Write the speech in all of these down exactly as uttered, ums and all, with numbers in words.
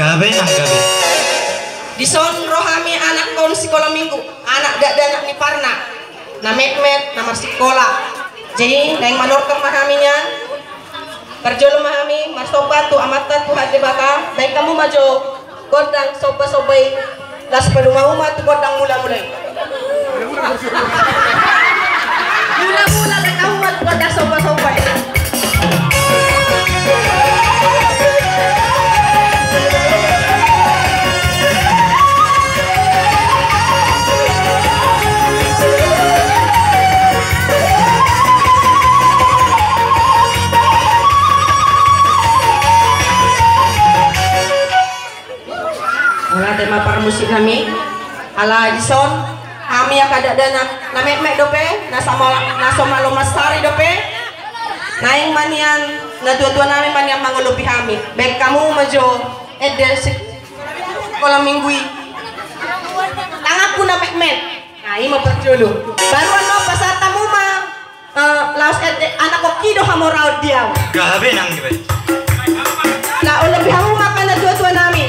Gabe nang gabe. Dison ro hami anakkon sikola minggu, anak dakdanak ni parna, na metmet, na marsikola. Jadi naeng manortor ma hami nian. Parjolo ma hami marsomba tu Amanta Tuhan Debata, baen hamu ma jo gondang sombasomba i, laos padomu hamu ma tu gondang mulamula i. Mulamula, baen hamu ma tu gondang sombasomba i. Mauliate ma parmusik nami. Ala dison hami angka dakdanak na metmet dope, na so malo, na so malo mansari dope. Naeng ma nian natuatua nami ma nian mangolopi hami. Baen hamu ma jo ende sikola minggu i. Tanganku na metmet. Nah, i ma parjolo. Baru annon pasahat hamu ma, eh, laos ende, anak oki do hamoraon di au. Gabe nang gabe. Nah, olopi hamu ma angka natuatua nami.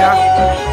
Nah.